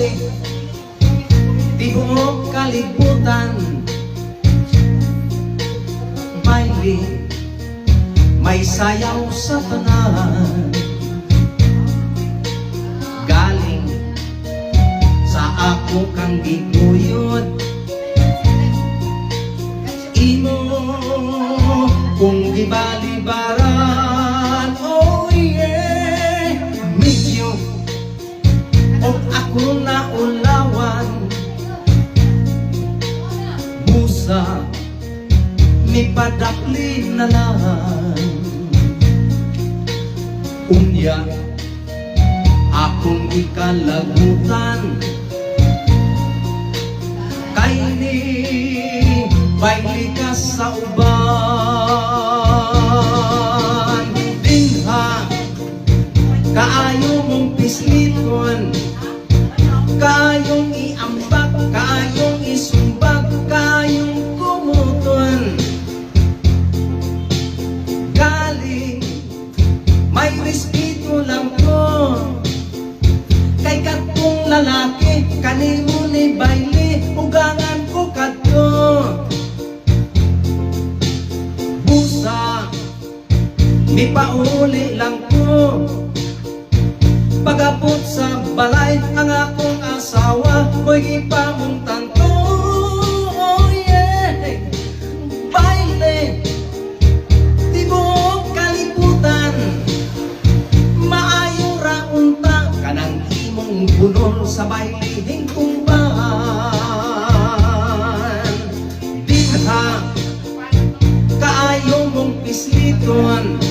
Baile, tibuok kalibutan. Baile, may sayaw sa tanan. Galing sa ako kang giguyod, imo kung gibalibaran. Oh yeah. Medyo og ako naulawan. Busa mipadakli na lang. Unya akong ikalagutan kay ni baile ka sa uban. Dinha kaayo mong pisliton, kaayong iambak, kaayong isumbag, kaayong kumuton. Galing may respeto lang ko kay katong lalaki kanimo ni baile, ugangan ko kadto. Busa mipauli lang ko. Pagabot sa balay, ang akong asawa mo'y gipamuntan ko. Oh yeah. Baile, tibuok kalibutan. Maayo ra unta kanang imong bunol sa baile hingtumban. Dinha kaayo mong pisliton.